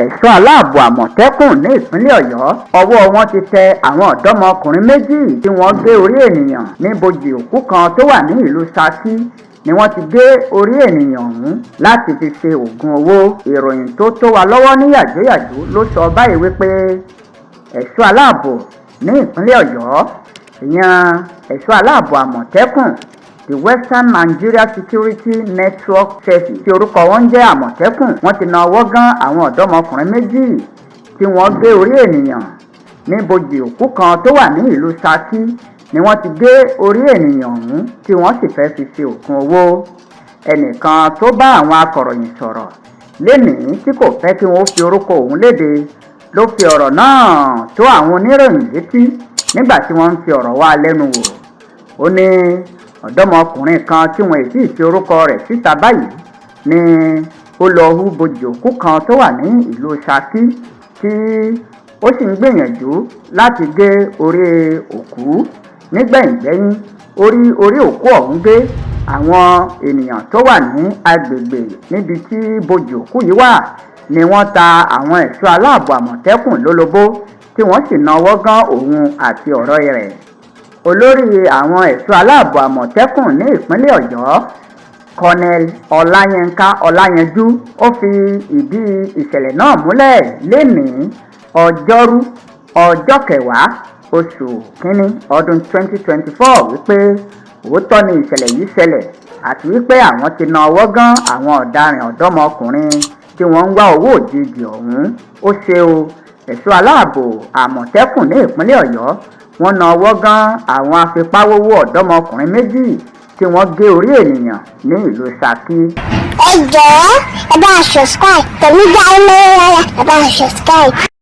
Ẹ̀ṣọ́ aláàbò Àmọ̀tẹ́kùn ní ìpínlẹ̀ Ọ̀yọ́, ọwọ́ wọn ti tẹ àwọn ọ̀dọ́mọkùnrin méjì tí wọ́n gé orí ènìyàn ní bojì òkú kan tó wà ní ìlú Ṣakí ni wọ́n ti gé orí ènìyàn ọ̀hún láti fi ṣe oògùn owó. Ìròyìn tó tó wa lọ́wọ́ ní yàjóyàjó ló sọ báyìí wípé ẹ̀ṣọ́ aláàbò ní ìpínlẹ̀ Ọ̀yọ́, ìyẹn ẹ̀ṣọ́ aláàbò Àmọ̀tẹ́kùn, the Western Nigeria Security Network Service, tí orúkọ wọn ń jẹ́ Àmọ̀tẹ́kùn, wọ́n ti na ọwọ́ gan àwọn ọ̀dọ́mọkùnrin méjì tí wọ́n gé orí ènìyàn ní bojì òkú kan tó wà ní ìlú Ṣakí ni wọ́n ti gé orí ènìyàn ọ̀hún, tí wọ́n sì fẹ́ fi ṣe oògùn owó. Ẹnìkan tó bá àwọn akọ̀ròyìn sọ̀rọ̀ lénìí, tí kò fẹ́ kí wọ́n fi orúkọ òun léde, ló fi ọ̀rọ̀ náà tó àwọn oníròyìn létí nígbà tí wọ́n ń fi ọ̀rọ̀ wá lẹ́nu wò. Ó ní ọ̀dọ́mọkùnrin kan tí wọn ò tí ì fi orúkọ rẹ̀ síta báyìí ni ó lọ hú bojì òkú kan tó wà ní ìlú Ṣakí, tí ó sì ń gbìyànjú láti gé orí òkú. Nígbẹ̀yìngbẹ́yín, ó rí orí òkú ọ̀hún gé. Àwọn ènìyàn tó wà ní agbègbè níbi tí bojì òkú yìí wà ni wọ́n ta àwọn ẹ̀ṣọ́ aláàbò Àmọ̀tẹ́kùn lólobó, tí wọ́n sì nawọ́ gán òun àti ọ̀rẹ́ rẹ̀. Olórí àwọn ẹ̀ṣọ́ aláàbò Àmọ̀tẹ́kùn ní ìpínlẹ̀ Ọ̀yọ́, Colonel Ọláyínká Ọláyanjú, ó fi ìdí ìṣẹ̀lẹ̀ náà múlẹ̀ lénìí, Ọjọ́rú, ọjọ́ 10 oṣù kínní ọdún 2024, wípé òótọ́ ni ìṣẹ̀lẹ̀ yìí ṣẹlẹ̀, àti wípé àwọn ti na ọwọ́ gán àwọn ọ̀daràn ọ̀dọ́mọkùnrin tí wọ́n ń wá owó òjijì ọ̀hún. Ó ṣe o, ẹ̀ṣọ́ aláàbò Àmọ̀tẹ́kùn ní ìpínlẹ̀ Ọ̀yọ́, wọ́n na ọwọ́ gán àwọn afipáwówó ọ̀dọ́mọkùnrin méjì tí wọ́n gé orí ènìyàn ní ìlú Ṣakí. Ẹ jọ̀ọ́, ẹ bá a subscribe pẹ̀lú Dáímọ́lá, ẹ bá a subscribe.